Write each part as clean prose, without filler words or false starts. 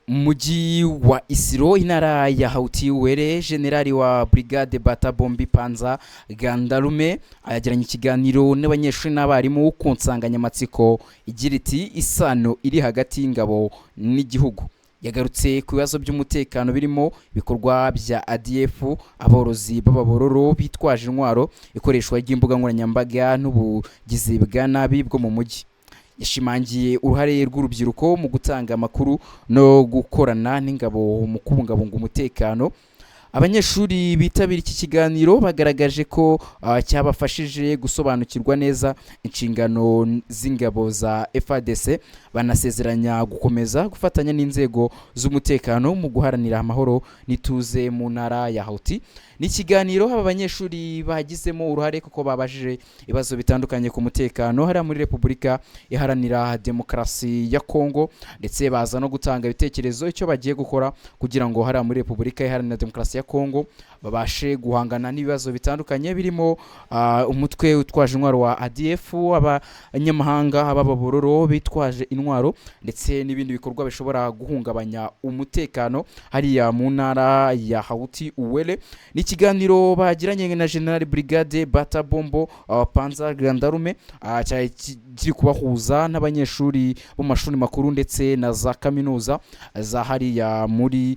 Mu mujyi wa Isiro, intara ya Haut-Uele, generali wa brigade Bata Bombi Panza Gandarume yagiranye ikiganiro n'abanyeshuri n'abarimu ku nsanganyamatsiko igira iti isano iri hagati y'ingabo n'igihugu. Yagarutse ku bibazo by'umutekano birimo ibikorwa bya ADF, aborozi b'ababororo bitwaje intwaro, ikoreshwa ry'imbuga nkoranyambaga n'ubugizi bwa nabi bwo mu mujyi. Yashimangiye uruhare rw'urubyiruko mu gutanga amakuru no gukorana n'ingabo mu kubungabunga umutekano. Abanyeshuri bitabira iki kiganiro bagaragaje ko cyabafashije gusobanukirwa neza inshingano z'ingabo za FARDC, banasezeranya gukomeza gufatanya n'inzego z'umutekano mu guharanira amahoro n'ituze mu ntara ya Hauti. Ni ikiganiro aba banyeshuri bagizemo uruhare kuko babajije ibibazo bitandukanye ku mutekano hariya muri Repubulika Iharanira Demokarasi ya Kongo, ndetse baza no gutanga ibitekerezo icyo bagiye gukora kugira ngo hariya muri Repubulika Iharanira Demokarasi ya Kongo babashe guhangana n'ibibazo bitandukanye birimo umutwe utwaje intwaro wa ADF, abanyamahanga b'ababororo bitwaje intwaro, ndetse n'ibindi bikorwa bishobora guhungabanya umutekano hariya mu ntara ya Haut-Uele. Ni ikiganiro bagiranye na General Brigade Bata Bombo Panza Gandarume, cyari kiri kubahuza n'abanyeshuri bo mu mashuri makuru ndetse na za kaminuza za hariya muri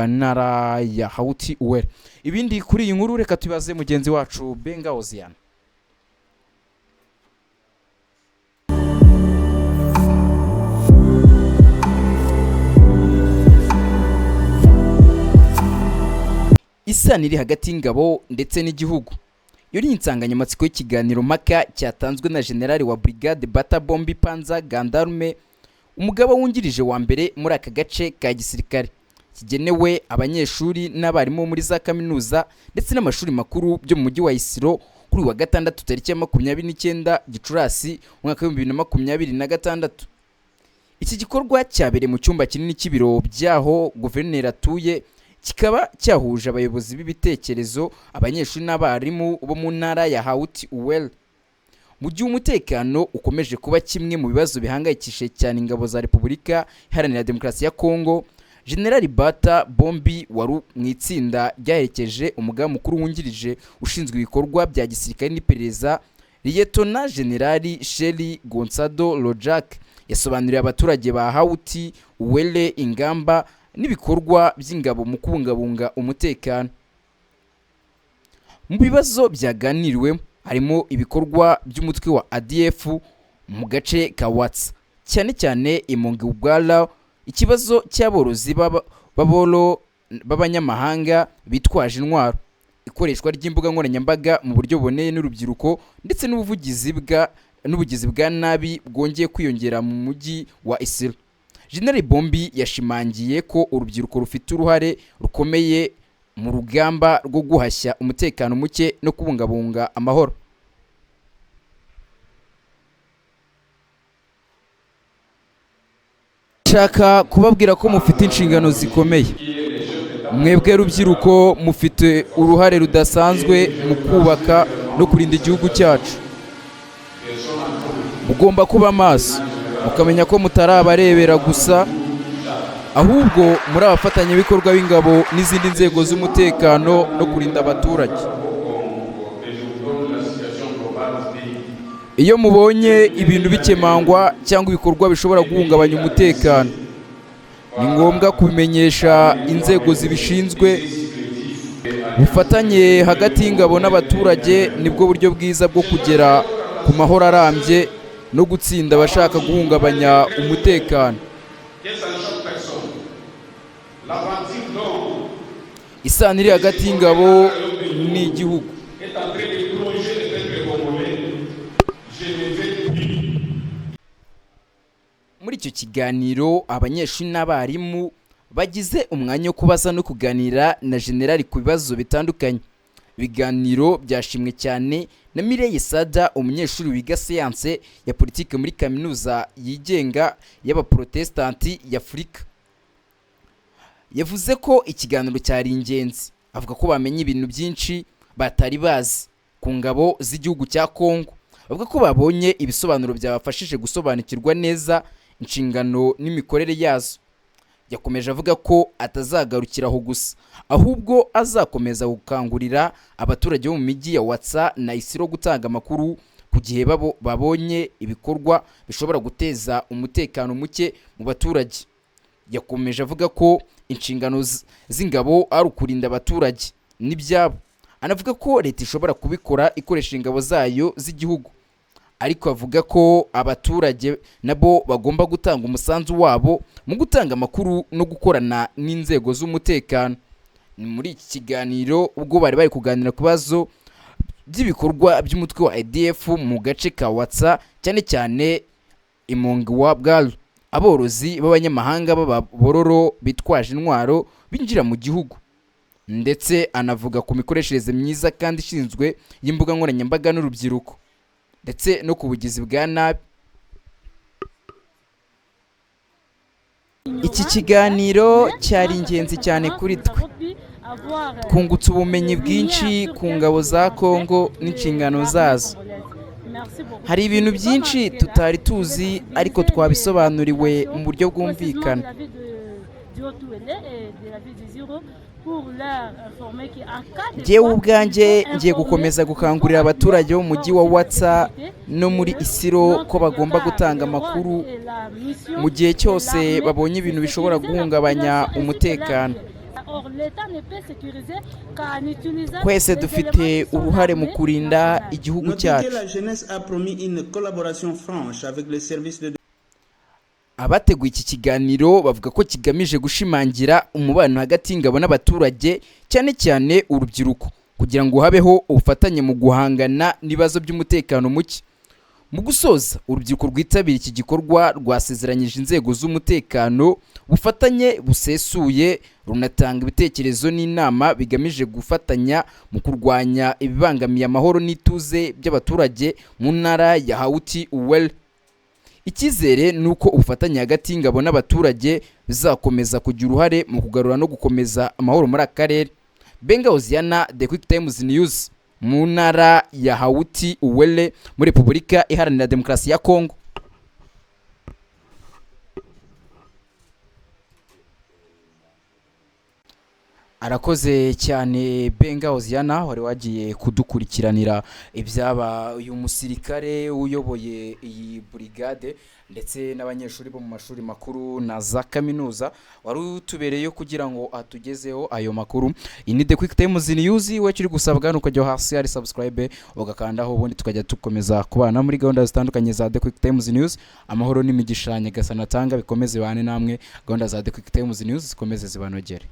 ntara ya Haut-Uele. Ibindi kuri iyi nkuru reka tubaze mugenzi wacu Benga Oziana. Isano iri hagati y'ingabo ndetse n'igihugu. Iyo ni insanganyamatsiko y'ikiganiro mpaka cyatanzwe na Generali wa Brigade Bata Bombi Panza Gandarume, umugaba wungirije wa mbere muri aka gace ka gisirikare, kigenewe abanyeshuri n'abarimu muri za kaminuza ndetse n'amashuri makuru byo mu mujyi wa Isiro kuri uyu wa gatandatu tariki ya 29 Gicurasi umwaka wa 2026. Iki gikorwa cyabereye mu cyumba kinini cy'ibiro by'aho guverineri atuye, kikaba cyahuje abayobozi b'ibitekerezo, abanyeshuri n'abarimu bo mu ntara ya Haut-Uele. Mu gihe umutekano ukomeje kuba kimwe mu bibazo bihangayikishije cyane ingabo za Repubulika Iharanira Demokarasi ya Kongo, General Bata Bombi wari mu itsinda ryaherekeje umugaba mukuru wungirije ushinzwe ibikorwa bya gisirikare n'iperereza, Liyetona Generali Sheri Gonsado Rojak, yasobanuriye abaturage ba Haut-Uele ingamba n'ibikorwa by'ingabo mu kubungabunga umutekano. Mu bibazo byaganiriwemo harimo ibikorwa by'umutwe wa ADF mu gace ka Watsa, cyane cyane Imongubwala, ikibazo cy'aborozi b'aboro b'abanyamahanga bitwaje intwaro, ikoreshwa ry'imbuga nkoranyambaga mu buryo buboneye n'urubyiruko, ndetse n'ubugizi bwa nabi bwongeye kwiyongera mu mujyi wa Isiro. General Bombi yashimangiye ko urubyiruko rufite uruhare rukomeye mu rugamba rwo guhashya umutekano muke no kubungabunga amahoro. Nshaka kubabwira ko mufite inshingano zikomeye. Mwebwe rubyiruko mufite uruhare rudasanzwe mu kubaka no kurinda igihugu cyacu. Mugomba kuba maso, mukamenya ko mutarabarebera gusa, ahubwo muri abafatanyabikorwa b'ingabo n'izindi nzego z'umutekano no kurinda abaturage. Iyo mubonye ibintu bikemangwa cyangwa ibikorwa bishobora guhungabanya umutekano, ni ngombwa kubimenyesha inzego zibishinzwe. Ubufatanye hagati y'ingabo n'abaturage nibwo buryo bwiza bwo kugera ku mahoro arambye no gutsinda abashaka guhungabanya umutekano. Isano iri hagati y'ingabo n'igihugu. Muri icyo kiganiro abanyeshuri n'abarimu bagize umwanya wo kubaza no kuganira na generali ku bibazo bitandukanye. Ibiganiro byashimwe cyane na Mireille Sada, umunyeshuri wiga siyanse ya politike muri kaminuza yigenga y'abaprotestanti y'Afurika. Yavuze ko ikiganiro cyari ingenzi, avuga ko bamenye ibintu byinshi batari bazi ku ngabo z'igihugu cya Kongo. Bavuga ko babonye ibisobanuro byabafashije gusobanukirwa neza inshingano n'imikorere yazo. Yakomeje avuga ko atazagarukira aho gusa, ahubwo azakomeza gukangurira abaturage bo mu mijyi ya Watsa na Isiro gutanga amakuru ku gihe babo babonye ibikorwa bishobora guteza umutekano muke mu baturage. Yakomeje avuga ko inshingano z'ingabo ari ukurinda abaturage n'ibyabo. Anavuga ko leta ishobora kubikora ikoresha ingabo zayo z'igihugu, ariko avuga ko abaturage nabo bagomba gutanga umusanzu wabo mu gutanga amakuru no gukorana n'inzego z'umutekano. Ni muri iki kiganiro ubwo bari bari kuganira ku bibazo by'ibikorwa by'umutwe wa ADF mu gace ka Watsa, cyane cyane Imongwa Bwalu, aborozi b'abanyamahanga b'ababororo bitwaje intwaro binjira mu gihugu, ndetse anavuga ku mikoreshereze myiza kandi ishinzwe y'imbuga nkoranyambaga n'urubyiruko, ndetse no ku bugizi bwa nabi. Iki kiganiro cyari ingenzi cyane kuri twe. Twungutse ubumenyi bwinshi ku ngabo za Kongo n'inshingano zazo. Hari ibintu byinshi tutari tuzi, ariko twabisobanuriwe mu buryo bwumvikana. Njyewe ubwanjye ngiye gukomeza gukangurira abaturage bo mu mujyi wa Watsa no muri Isiro ko bagomba gutanga amakuru mu gihe cyose babonye ibintu bishobora guhungabanya umutekano. Twese dufite uruhare mu kurinda igihugu Notez que cyacu. la jeunesse a promis une collaboration franche avec les services de Abateguye iki kiganiro bavuga ko kigamije gushimangira umubano hagati y'ingabo n'abaturage, cyane cyane urubyiruko, kugira ngo habeho ubufatanye mu guhangana n'ibibazo by'umutekano muke. Mu gusoza, urubyiruko rwitabira iki gikorwa rwasezeranyije inzego z'umutekano bufatanye busesuye, runatanga ibitekerezo n'inama bigamije gufatanya mu kurwanya ibibangamiye amahoro n'ituze by'abaturage mu ntara ya Hauti Uwele. Icyizere ni uko ubufatanye hagati y'ingabo n'abaturage bizakomeza kugira uruhare mu kugarura no gukomeza amahoro muri aka karere. Benga Hoziyana, The Quick Times News, mu ntara ya Hauti Uwele muri Repubulika Iharanira Demokarasi ya Kongo. Arakoze cyane Benga Hoziyana wari wagiye kudukurikiranira ibyaba uyu musirikare uyoboye iyi burigade ndetse n'abanyeshuri bo mu mashuri makuru na za kaminuza, wari utubereyeyo kugira ngo atugezeho ayo makuru. Iyi ni The Quick Times News. We kiri gusabwa ni ukajya hasi hari subscribe ugakandaho, ubundi tukajya dukomeza kubana muri gahunda zitandukanye za The Quick Times News. Amahoro n'imigisha Nyagasani atanga bikomeze bane namwe, gahunda za The Quick Times News zikomeze zibanogere.